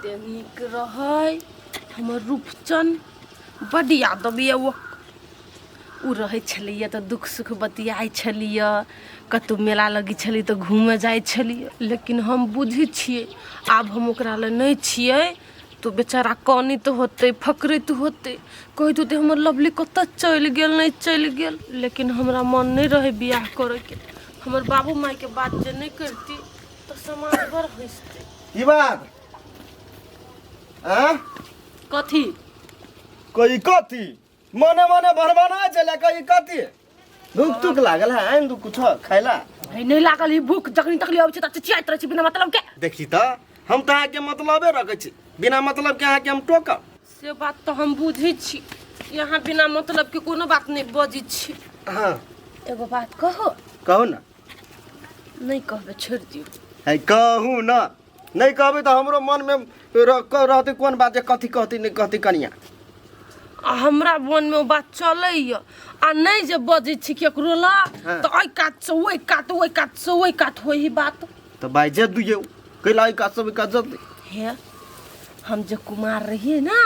कते नीक रहै हमर रूपचन, बड्ड याद अबैए। ओ ओ रहै छलैए तऽ दुःख सुख बतियाइ छलियै, कतहु मेला लगै छलै तऽ घूमऽ जाइ छलियै। लेकिन हम बुझै छियै, आब हम ओकरा लए नहि छियै तऽ बेचारा कानैत होतै, फकरैत होतै, कहैत होतै हमर लवली कतऽ चलि गेल, नहि चलि गेल। लेकिन हमरा मन नहि रहै बियाह करैके। हमर बाबू मायके बात जे नहि करती तऽ समाज बड़ हँसतै। की बात आँ? कथी? कोई कथी मने मने भरमाना चले कही कथी भूख तुख लागल है? आनि दू कुछ खाइला? है, नहि लागल ही भूख। जखनी तकली अबै छै तऽ चिचियाइत रहै छै बिना मतलब के। देखी तऽ, हम तऽ अहाँके मतलबे रखै छी, बिना मतलब के अहाँके हम टोकब? से बात तऽ हम बुझै छी, यहाँ बिना मतलब के कोनो बात नहि बजै छी। हाँ। एगो बात कहो? कहू ने। नहि कहबै, छोड़ि दियौ। है, कहू ने। नहि कहबै तऽ हमरो मनमे रहतै कोन बात जे कथी कहतै, नहि कहतै कनिया। आ हमरा मनमे ओ बात चलैए आ नहि जे बजै छी केकरो लए। हाँ। तऽ एहि कातसँ ओहि कात, ओहि कातसँ ओहि कात होइ बात। तऽ बाजि दियौ, कैला एहि कात सब ओहि कात जतै? हे, हम जे कुमार रहियै ने,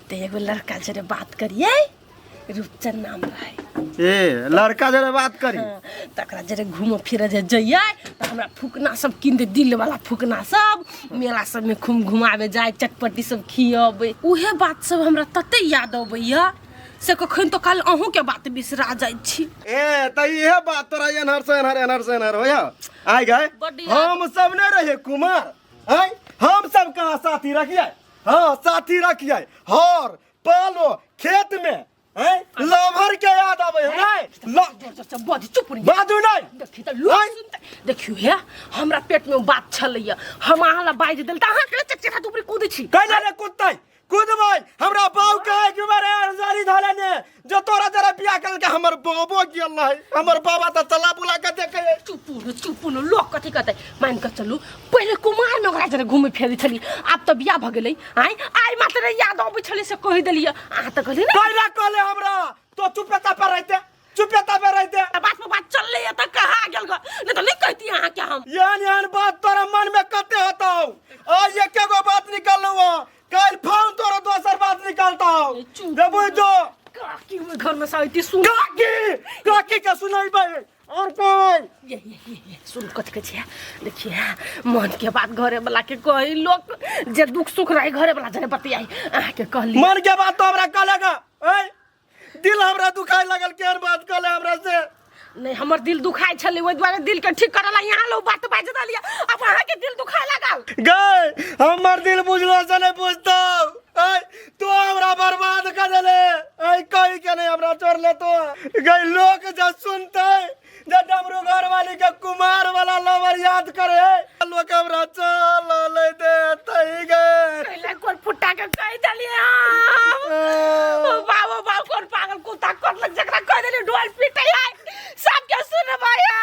तऽ एगो लड़का जरे बात करियै, रूपचन नाम रहै। ए, लड़का जरे बात करी? हाँ, तकरा जरे घूमऽ फिरऽ जे जइयै तऽ हमरा फुकना सब कीन दे, दिल वाला फुकना सब। मेला सबमे खूब घुमाबे जाय, चटपटी सब खियबै। उहे बात सब हमरा तते याद अबैया से कखन तो काल अहूँके बात बिसरा जाइ छी। ए, तऽ इहे बात तोरा एनहर से एनहर, एनहर से एनहर होया आइ गए। बड्ड याद। हम सब नहि रहियै कुमार आइ? हम सब कहाँ साथी रखियै? हाँ, साथी रखियै हर पालो खेत में हैं, लभर के याद आबै है नहीं? जोर जोर से बज, चुप रही। बाजू नहीं। देखी तऽ लोक सुनतै। देखियौ हे, हमरा पेट में बात छलैया, हम अहाँ ला बाजि देल तऽ अहाँ के चचेरा दुबरी कूदै छी। कैला रे कुत्तै? कुदबै। हमरा बाऊ के एक बार जारी धले ने जो तोरा जरा बियाह कर के हमर बाबो गेल रहे। हमर बाबा तऽ चला बुला के देखे। चुपू न, चुपू न, लोक कथी कहतै? मान कऽ चलू, पहिले कुमार में ओकरा जरे घूमे फिरे छली, आब तऽ बियाह भऽ गेलै। आइ आइ मात्र याद अबै छलै से कहि देलियै। अहाँ तऽ कहली ने। कैला कहले हमरा? तो चुपे तापे रहते, चुपे तापे रहते। आ बात पर बात चललै तऽ कहा गेल ग, नहि तऽ नहि कहती अहाँके हम। एहन एहन बात तोरा मन में कते होतौ? आज एके गो बात निकाललौ हँ, काल्हि फोन तोरा दोसर बात निकालतौ। चुप। देबो जो। काकी ओहि घर में से सुन। काकी, काकी के सुनैबै और कोई? ये ये ये ये सुन, कथी कहै छियै? देखिए, मन के बात घरे वाला के कही लोक, जे दुख सुख रहे घरे वाला जने बतियाई। अहाँके कहली। मन के बात तो हमरा कहलेगा। ऐ, दिल हमरा दुखाए लागल। केहन बात कहले हमरा से? नहीं, हमर दिल दुखाइ छलै, ओहि दुआरे दिल के ठीक करऽ ला यहाँ लो बात बाजि देलियै। अब अहाँके दिल दुखाए लागल। गए, हमर दिल बुझलो से नहीं बुझतो। ऐ, तू हमरा बर्बाद कर देले। ऐ, कही के नहीं हमरा छोड़ ले तो गई। लोग जब सुनते जे डमरू घर वाली के कुमार वाला लवर याद करे, लोग हमरा चल ले दे तई गए। कैला कोन फुट्टा के कहि देलियै हम? ओ बाबो बाप, कोन पागल कुत्ता करलक जकरा कहि देलियै? ढोल पीटै है, सबके सुनबै है।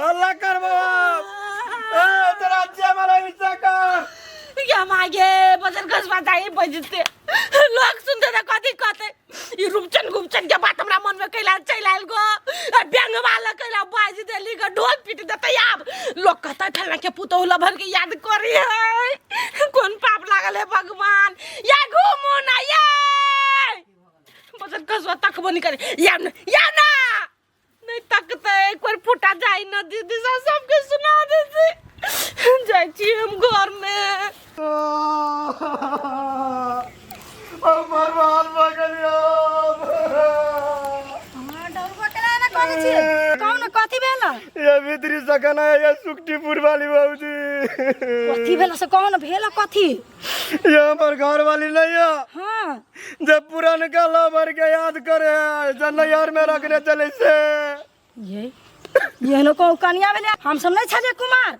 अल्लाह कर बाप, ए तोरा जे वाला हिस्सा कर। या मागे, बजर घसवा जाई बजते, लोग सुनते त कथी कहते? ई रूपचन गुपचन के बात हमरा मन में कैला चलि आयल गो? आ व्यंगवा ल कैला बाजि देली गो? ढोल पीट देतै आब। लोग कहतै फल्ला के पुतोहु लभर के याद करी है। कोन पाप लागल है भगवान? या घूमू ना, ये बजर घसवा तकबो नहीं करे। या न, या ना नहीं तकते, एक बार फुटा जाई न दीदी सा सबके सुना देती। जाइ छी हम घर में। बर्बाद भऽ गेलियौ। हमरा डर केना एना करै छियै? कहू ने, कथी भेल? ये भीतरी सकना है ये सुकटीपुर वाली बाबूजी। कथी भेल से कहू ने, भेल कथी? ये हमर घर वाली नहीं है। जब पुरनका लवर के याद करे है, जब नैहर में रखने चले से। ये एहनो कहू कनिया भेलै? हम सब नहि छलियै कुमार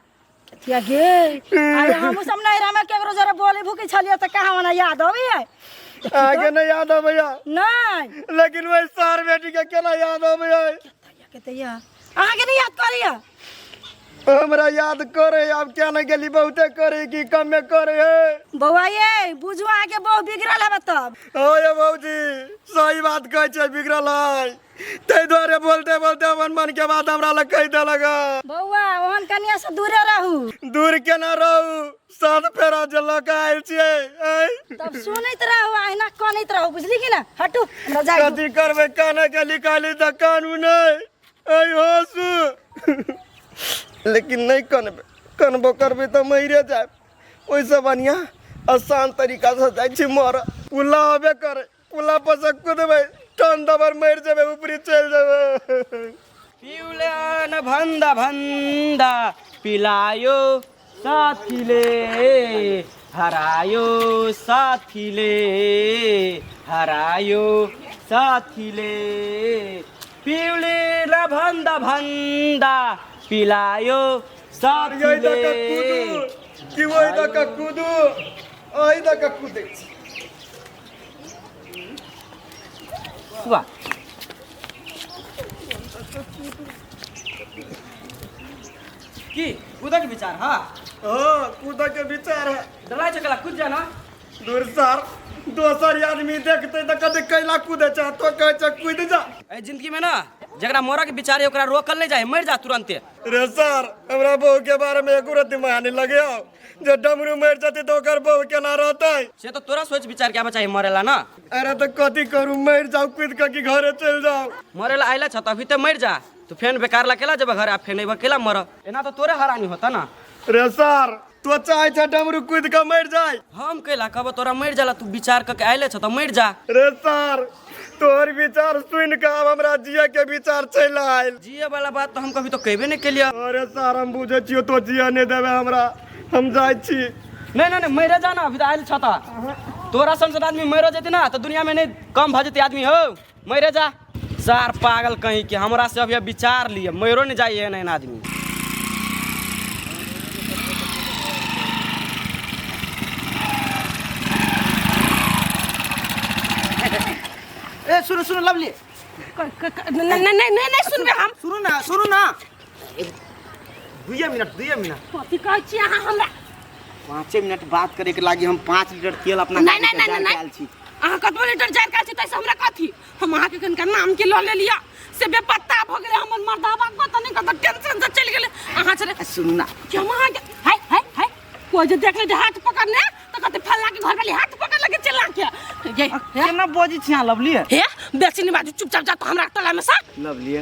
कथिया गे? अरे, हमहूँ सब नैहरा में केकरो जरा बोले भूखे छलियै तऽ कहाँ ओना याद अबैया? आगे नहीं याद अबैया? नहि। लेकिन वही सार बेटी के केना याद अबैया? के तैया अहाँके नहि याद करैया? हमरा याद करे आब क्या नहीं गेली बहुते करे कि कमे करे है। बौआ ये बुझू अहाँके बहु बिगड़ल हेबे तब। ओ भौजी सही बात कहै छै, बिगड़ल है ताहि दुआरे बोलते बोलते अपन मन के बात हमरा लग कहि देलक। बौआ ओहन कनिया से दूरे रहू। दूर केना रहू, सात फेरा जे लऽ कऽ आयल छियै। आँय? तब सुनैत रहू आ अहिना कनैत रहू, बुझली कि ना? हटू हमरा जाय दू। कथी करबै, काने के निकाली तऽ कानू नहि, ऐ हँसू लेकिन नहि कनबै, कनबो करबै तऽ मरिए जायब। ओहिसँ बढ़िआँ आसान तरीकासँ जाइ छी मरऽ। पुला होबे करे, पुला पर से कुदबै, टन दबर मरि जेबै, ऊपरी चलि जेबै। पिउले न भन्दा भन्दा पिलायो साथीले, हरायो साथीले, हरायो साथीले। पिउले न भन्दा भन्दा पिलायो यही दऽ कऽ साथीले। कुदू कि ओहि दऽ कऽ कुदू? एहि दऽ कऽ कुदै छी। वाह की कूदक विचार? हाँ हाँ, कूदऽ के विचार है। डराइ छै कला, कूद जा ना। दूर सर, दोसर आदमी देखते तऽ कते कैला कूदै छै, तो कहै छै कूद जा। एहि जिंदगी में ना जकरा मरऽ के विचार है ओकरा रोकल नहीं जाए, मर जा तुरंते। रे सर, हमरा बहू के बारे में एको रत्ती माया नहीं लगे हो। जे डमरू मर जते तो ओकर बहू केना रहतै? से तो तोरा सोच विचार के आबऽ चाही मरेला ना। अरे तो कथी करू, मर जाऊ कूद के कि घरे चलि जाऊ? मरेला आइला छ त अभी तो मर जा, तू फेन बेकार ला केला जेबे घर आ फेन अइबे केला मर, एना तो तोरे हरानी होता ना। रे सर, तो चाहे छ डमरू कूद के मर जाए? हम केला कहबो तोरा मर जाला, तू विचार क के आइले छ त मर जा। रे सर, तोहर विचार सुन के आब हमरा जिये के विचार चलि आयल। जिए वाला बात तो हम कभी तो कहबे नहीं केलिए। अरे सर, हम बुझे छियो तो जिये नहीं देबे हमरा, हम जाइ छी। नहीं नहीं नहीं, मरे जा ना, अभी तो आयल छ त तोरा सन सन आदमी मर जेते ना तो दुनिया में नहीं कम भ जेते आदमी हो। मरे जा सार पागल कहीं के, हमरा से अभी विचार लिए मरो नहीं जाइए एहन आदमी। ए सुनो सुनो लवली। नहीं नहीं नहीं नहीं नहीं सुनबे हम। सुनो ना सुनो ना, दुइये मिनट दुइये मिनट। कथी कहै छी अहाँ हमरा? 5 मिनट बात करे के लागी हम 5 लीटर तेल अपना नहीं, गाड़ी नहीं, के नहीं, जार नहीं, के आयल छी। अहाँ कतबो लीटर जारि के आयल छी तैसे हमरा कथी? हम अहाँके कनिका नाम के लऽ लेलियै से बेपत्ता भऽ गेलै हमर मर्दाबा, कतऽ नहि कतऽ टेंशन से चलि गेलै। अहाँ छलै आ, सुनू ना कि हम अहाँके हाय हाय हाय कोइ जे देख लेतै हाथ पकड़ने तऽ कहतै फल्लाँ के घर वाली हाथ पकड़ लगे चिल्ला के। ये हे केना बजै छी अहाँ लवली? हे बेसी नहि बाजू, चुपचाप जा तो हमरा टोला में सा। लवली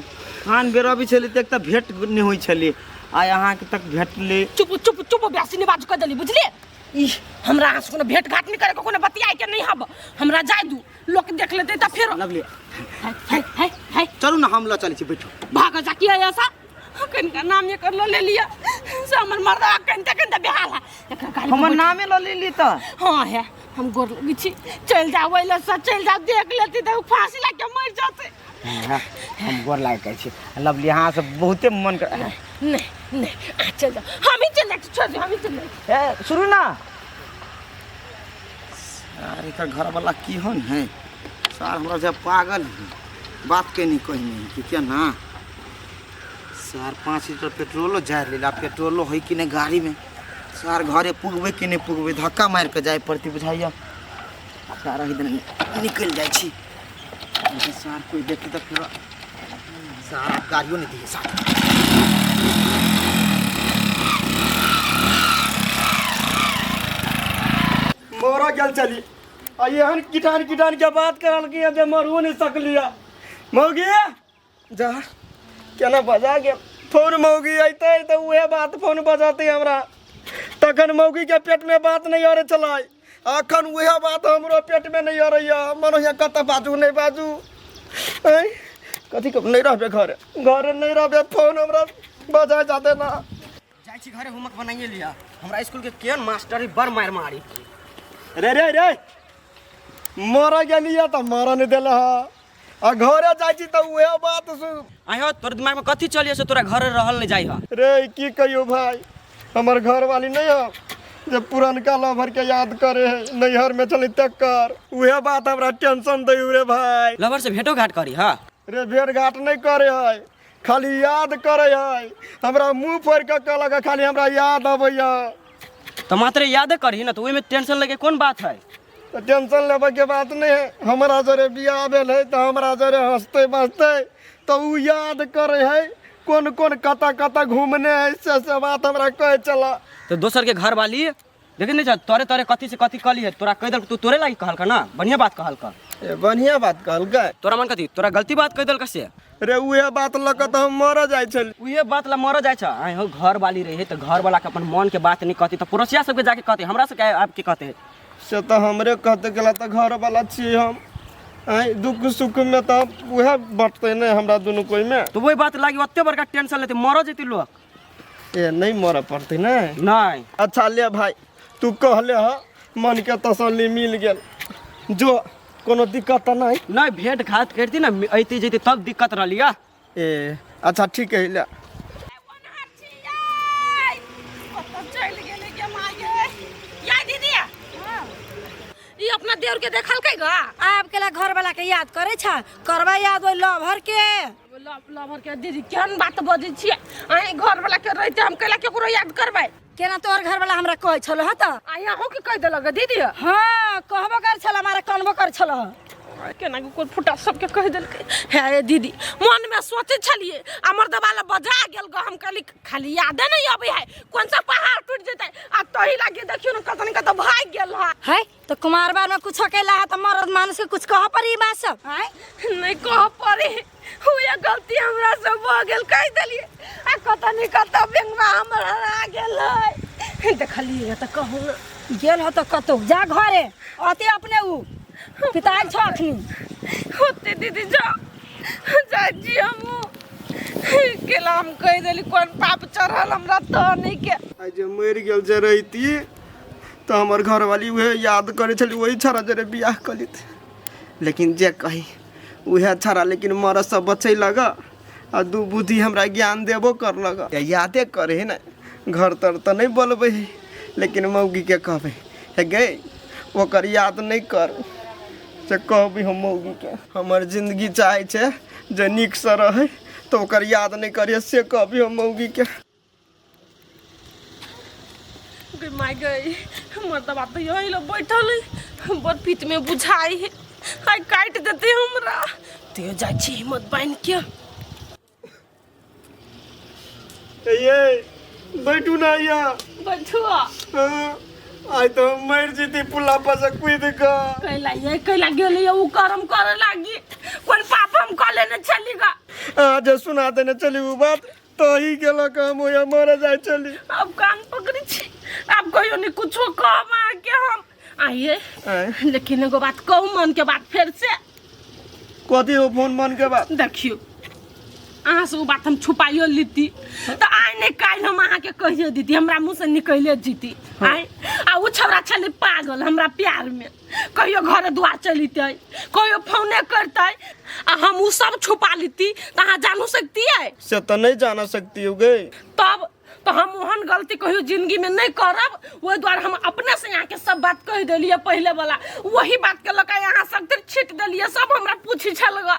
आन बेर अबै छलै तऽ एक तऽ भेंट नहि होइ छलै, आइ अहाँके तक भेटलै। चुप चुप चुप, बेसी नहि बाजू कह देली, बुझलियै? ई हमरा अहाँ से कोनो भेंट घाट नहि करे के, कोनो बतियाए के नहि हब, हमरा जाय दू, लोक देख लेतै तऽ फेर। लवली हाय हाय हाय हाय चलू ना, हम लऽ चलै छी, बैठू। भाग जा किया ऐसा कनिका नाम एकर लऽ लेलियै से हमर मर्दा कनिते कनिते बेहाल है। एकर गाड़ी पर हमर बैठ- नामे लऽ लेली तऽ। हाँ है, हम गोर लगै छी, चलि जाउ ओहि लए से चलि जाउ, देख लेती तऽ फांसी लागि के मरि जेतै। हाँ, हम गोर लागि कहै छी लवली, अहाँ से बहुते मन कर। नहीं नहीं, अहाँ चलि जाउ, हमही चलि जाइ छी, छोड़ि दियौ, हमही चलि जाइ छी। ए सुनू ना सर, एकर घरवाला की हन है सर, हमरा जे पागल है, बात के नहीं कही नहीं कि क्या ना सर। 5 लीटर पेट्रोलो जारि लेला, पेट्रोलो है कि नहीं गाड़ी में सर, घरे पुगबै कि नहीं पुगबै, धक्का मारि के जाय पड़तै बुझाइया सर। एहि दिन निकलि जाइ छी सर, कोई देखी तऽ फेर सर आब गाड़ियो नहीं दिए सर। मरऽ गेल छली आ एहन किटान किटान के बात करलकै जे मरहो नहीं सकलियै। मौगी जा केना बजा गेल फोन, मौगी अयतै तऽ उहे बात फोन बजतै हमरा, तखन मौगी के पेट में बात नहीं अरै छलै, अखन उहे बात हमरो पेट में नहीं अरैया। मन होइया कतऽ बाजू नहीं बाजू, ऐं कथी कहू, नहीं रहबे घरे, घरे नहीं रहबे, फोन हमरा बजा जाते ना। जाइ छी घरे, होमवर्क बनाइए लिअ। हमरा स्कूल के केहन मास्टर बड़ मारि मारी। रे रे रे, मरऽ गेलियै तऽ मरऽ नहीं देले हँ, आ घरे जाइ छी तऽ उहे बात सुन। आइ हो तोर दिमाग में कथी चलिए से तोरा घरे रहल नहीं जाइ ह? रे की कहियो भाई, हमर घरवाली नहीं हो जे पुरनका लवर के याद करे है, नैहर में चली तकर उहे बात हमरा टेंशन दै रे भाई। लवर से भेंटो घाट करी? हाँ रे, भेंट घाट नहीं करे है, खाली याद करे है हमरा मुँह फोड़ि कऽ कहलक खाली हमरा याद अबैया। तऽ मात्र यादे करही ने, तऽ ओहिमे टेंशन लैके कोन बात है? तऽ टेंशन लेबऽके बात नहि है, हमरा जरे बियाह भेल है तऽ हमरा जरे हँसतै बजतै तऽ ओ याद करे है कोन कोन कतऽ कतऽ घूमने है, से बात हमरा कहै छला। तऽ दोसरके घरवाली देखै नहि छ तोरे तोरे कथी से कथी कहली है, तोरा कहि देलक, तू तोरे लागी कहलक ना, बढ़िया बात कहलक। ए बढ़िया बात कहलकै। तोरा मन कथी तोरा गलती बात कहि देलक से? रे उहे बात लऽ कऽ तऽ हम मरऽ जाइ छली। उहे बात ला मरऽ जाइ छ? आइ हो घरवाली रहे तऽ घरवाला के अपन मन के बात नहीं कहती तऽ पड़ोसिया सबके जाके कहते, हमरा सबके आबि के कहते। से तऽ हमरे कहते गेला तऽ घरवाला छियै हम, आँय दुख सुख में तऽ उएह बँटतै ने हमरा दुनू कोइमे। तऽ ओहि बात लागी ओते बड़का टेंशन लेते मरऽ जेतै लोक। ए नहीं मरऽ पड़तै ने? नहीं। अच्छा ले भाई तू कहले ह मन के तसल्ली मिल गेल, जो कोनो दिक्कत तऽ नहीं? नहीं, भेंट घाट करती ना अइती जैती तब दिक्कत रहली। ए अच्छा ठीक है ले। ई अपना देवर के देखलकै गा? आब केला घर वाला के याद करे छ, करबा याद ओइ लभर के। लभर के? दीदी केहन बात बजै छियै अहीं, घर वाला के रहिते हम कैला केकरो याद करबै? केना तोहर घर वाला हमरा कहै छल ह तऽ? आ अहूँ के कहि देलक दीदी? हाँ कहबो कर छल, हमारा कनबो कर छल। केना के कोन फुटा सबके कहि देलकै हे दीदी? मन में सोचै छलियै हमर दबाला बजा गेल ग, हम कहली खाली यादे नहीं अबै है, कोन सा पहाड़ टूटि जेतै आ तही लागी देखियौ ने कतऽ ने कतऽ भागि गेल है। है तो कुमार बार में कुछ अकेला है तो मर्द मानुस के कुछ कह पड़ी बात सब? आय नहीं कह पड़ी, हुए गलती हमरा से भऽ गेल, कहि देलियै आ कतऽ ने कतऽ बेंगवा हमर हरा गेल है। देखलियै तऽ कहू ने। गेल हो तो कतौ जा घरे अते अपने उ पिताई छ अखनी। होते दीदी जा जाइ छी हमहूँ, केला हम कहि देली कोन पाप चढ़ल हमरा तऽ नहीं के। आइ जे मरि गेल जे रहिती तऽ हमर घरवाली उहे याद करै छली, वही छड़ा जरे बियाह कऽ लेती, लेकिन जे कही उहे छड़ा लेकिन मरसँ बचै लग आ दू बुद्धि हमरा ज्ञान देबो कर लग, यादे करे है ने घर तर तऽ नहीं बोलबै है, लेकिन मौगीके कहबै हे गे ओकर याद नहीं कर, से कहबै हम मौगीके। हमर जिंदगी चाहै छै जे नीकसँ रहै तऽ ओकर याद नहीं करिए, से कहबै हम मौगीके। गई माय गई, हमर दबा तऽ यही लो बैठल है, बड़ पीत में बुझाई है, आइ काटि देते हमरा, तैयो जाइ छी हिम्मत बान्हि के। ये बैठू ना या। बैठू। हाँ, आइ तऽ हम मरि जेती पुला पर से कूदि कऽ। कैला ये कैला गेलियै उ करम करे लागी, कोन पाप हम कऽ लेने छली गा? अहाँ जे सुना देने छली उ बात तही गेलक हम ओया मर जाइ छली। अब कान पकड़ै छी, आब कहियो नहीं कुछो कहब अहाँके हम। आइए लेकिन एगो बात कहू मन के बात फेर से। कथी हो फोन मन के बात? देखियौ अहाँ से ओ बात हम छुपाइयो लीती तऽ आइ नहि काल्हि हम अहाँके कहियो दीती, हमरा मुँह से निकलिए जीती। आइ आ ओ छौड़ा छलै पागल हमरा प्यार में, कहियो घर द्वार चलितै कहियो फोने करतै आ हम ओ सब छुपा लीती तऽ अहाँ जानू सकतियै? से तऽ नहीं जाना सकती हो गई। तब तो हम ओहन गलती कहियो जिंदगी में नहीं करब, ओहि दुआरे हम अपने से यहाँ के सब बात कहि देलियै पहले वाला, वही बात के लऽ कऽ यहाँ सब छीट देलियै, सब हमरा पूछी छल ग।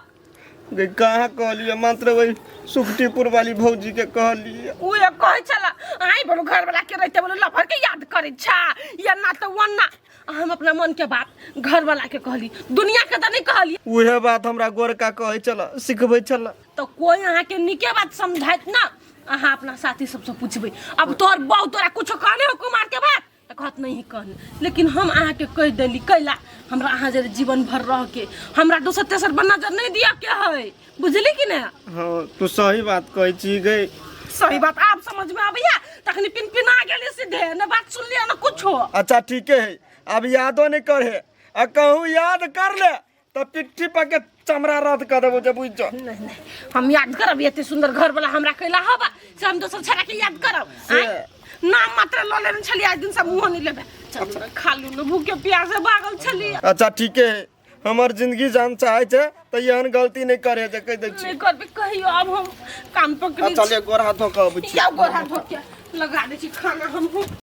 गे कहाँ कहलियै, मात्र वही सुखटीपुर वाली भौजी के कहलियै। ओ एक कहै छल आइ बोलू घर वाला के रहिते बोलू लफर के याद करै छा या ना तऽ ओना, हम अपना मन के बात घर वाला के कहली, दुनिया के तऽ नहीं कहली। उहे बात हमरा गोरका कहै छल, सिखबै छल। तऽ कोई अहाँ के नीके बात समझाइत ना, अहाँ अपना साथी सबसँ पूछबै। अब तोहर बहु तोरा कुछो कहने हो कुमार के बात तऽ कहत नहीं कहने, लेकिन हम अहाँके कहि देली कैला हमरा अहाँ जरे जीवन भर रह के हमरा दोसर तेसर पर नजर नहीं दिया के है, बुझली कि ने? हाँ तू सही बात कहै छी गई। सही बात आब समझ में आबैया, तखनी पिन पिना गेली सीधे, न बात सुनलियै न कुछो। अच्छा ठीके है, अब यादो नहीं करे आ कहूँ याद कर ले तऽ पिट्ठी पर के चमड़ा रद्द कर देबो जे बुझ जा। नहीं नहीं हम याद करब, एते सुंदर घर वाला हमरा कैला हवा से हम दोसर छड़ा के याद करब? आँय? नाम मात्र लऽ लेने छलियै, आज दिन से मुँह नहीं लेबै। चलू ने, खा लू ने, भूखे प्यासे भागल छलियै। अच्छा ठीके है, हमर जिंदगी जान चाहे छै तऽ एहन गलती नहीं करे जे कहि दै छी। नहीं करबै कहियो, आब हम कान पकड़ै अच्छा ले गोर हाथ धो कऽ अबै छी। छी। गोर हाथ धो के लगा दै छी खाना हमहूँ।